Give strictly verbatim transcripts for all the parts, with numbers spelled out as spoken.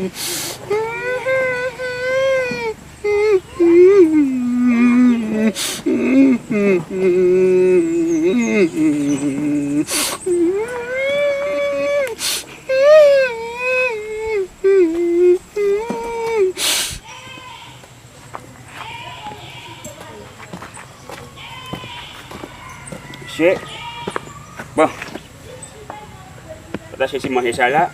Mesye, bon, pataje ti manje sa la.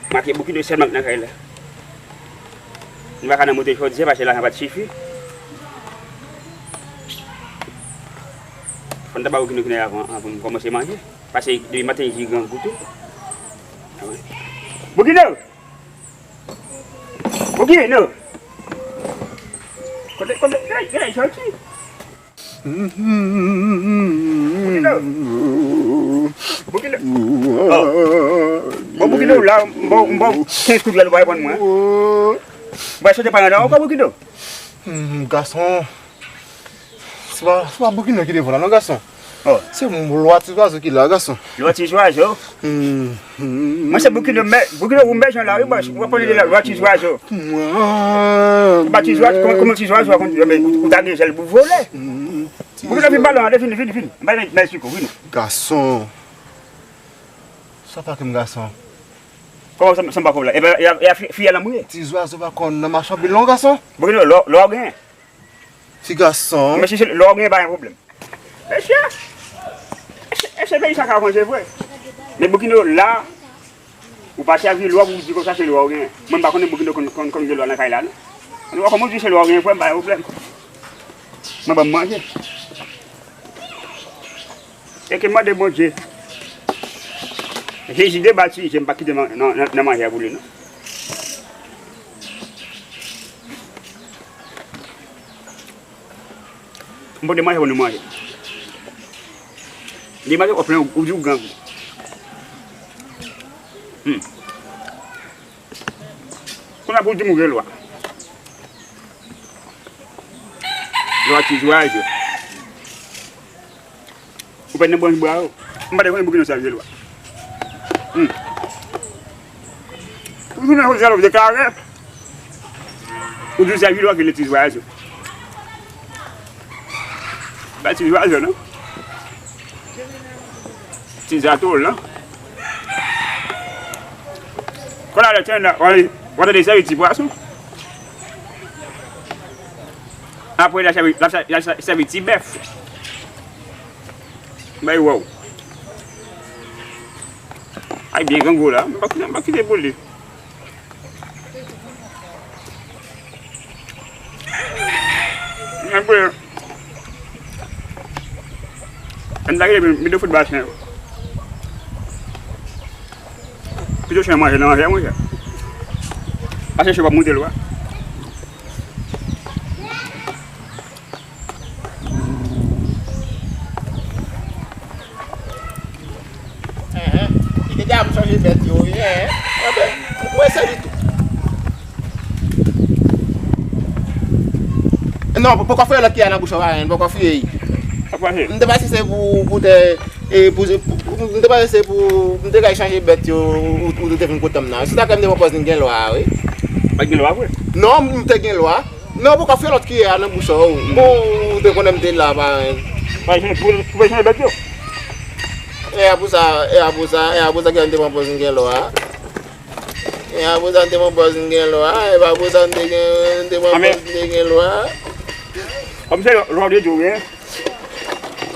Make Boukino sèlman k nan kay la. Nou pa ka nan moute jodi a, paske lajan pa t sifi. Fò n ta ba Boukino kounya avan, avan m kòmanse manje. Paske depi maten li grangou tou. Boukino! Boukino! Kote, kote, kote, kote, kote, Boukino! Boukino! Oh. Bon, Boukino, la, m ba w, m ba w kenz kout la, ou pa reponn mwen. M pral sote pa nan ankò, Boukino. Hmm, gason. Se pa, se pa Boukino ki devan la, non, gason. Oh. Se lwa ti zwazo ki la, gason. Lwa ti zwazo? Hmm. Mwen se Boukino, men Boukino, ou mèt jan la, wi, bòs. Ou pa pale de la, lwa ti zwazo. Mwen. Ou pa ti zwazo, kòman, kòman ti zwazo a konn, ou ta gen zèl pou vole. Hmm. Boukino, vin balon, ale, vin, vin, vin. Bay, bay, bay, siko, vin. Gason. Sa pa kem gason. Kòman sa, sa pa kòb la? E pa, e a, e a fi, fi a lanmouye. Ti zwazo pa konn nan machann anpil non, gason. Boukino, lò, lò gen. Ti gason. Men si se lò gen, pa gen pwoblèm. Mesye, e se, e se peyi sa ka avanse vre. Men Boukino la, ou pa sèvi lwa pou w di konsa se lwa w gen. Mwen m pa konnen Boukino konn, konn, konn gen lwa nan kay la, non. An tou ka, kòman w di se lwa w gen, frè m, pa gen pwoblèm. Mwen ban m manje. E ke mande Bondye. Jezi debatize, m pa kite nan, nan, nan, nan manje a pou li, non. M pote manje pou nou manje. Li manje w plen, ou di w grangou. Hmm. Kounye a pou w di m ou gen lwa. Lwa ti zwazo. Ou pèd nan branch bwa yo. M pa te konnen Boukino sèvi lwa. Hmm. Pou jounen jodi a, w deklare. Ou di w sèvi lwa ki le ti zwazo. Pa ti zwazo, non. Ti zatòl, non. Kon la, lè tè nan, w a, w a tande sèvi ti pwason. Apre, l a sèvi, l a sè-, l a sè-, sèvi ti bèf. Bay, waw. Ay, byen grangou la. M pa kite, m pa kite pou li. Apre, m ta kite pou, pou de fout ba chen yo. Pito chen manje nan manje, monchè. Pase chen pa moute lwa. Enhen. Li te di a pou chanje bèt yo, wi, enhen. Anben, mwen se li tou. Non, poko fouye lòt ki a nan bouch ou, pa, poko fouye. Sa k pase? M te panse se pou, pou te, e, pou, pou, pou, m te panse se pou, m te kay chanje bèt yo, ou, ou, ou te vin kote m nan. Se sa k fè m te pran pòz m gen lwa, wi. Pa t gen lwa vre? Non, m te gen lwa. Non, poko fouye lòt kiyè a nan bouch ou. Bon, ou te konnen m te la, pa. Pa jan, pou, pou pa jan bèt yo. E a pou sa, e a pou sa, e a pou sa ke m te pran pòz m gen lwa. E a pou sa m te pran pòz m gen lwa. E pa pou sa m te gen, m te pran pòz m te gen lwa. Kòm se lwa w te di w gen.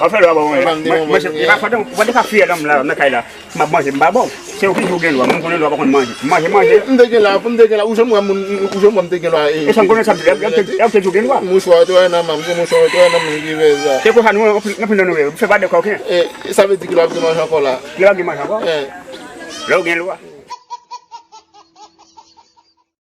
Anfen, lwa bon, mwen, mwen, mwen, se, e pa fòt, ou pa te ka fiyè nan, nan, nan kay la. M ap manje, m pa bon. Se ou ki di w gen lwa, mwen konnen lwa pa konn manje. Manje, manje. M te gen lwa, m te gen lwa, ou jwenn mwen, moun, ou jwenn mwen, m te gen lwa, e. E sa m konnen sa, lè, lè, lè, lè w te di w gen lwa. Mouchwa w te wè nan men m, se mouchwa w te wè nan men m ki fè sa. Se konsa nou, anpil, anpil nan nou, fè pa de kòken. E, sa vle di ki lè w ap gen manje ankò la. Lè w ap gen manje ankò? E. Lè w gen lwa.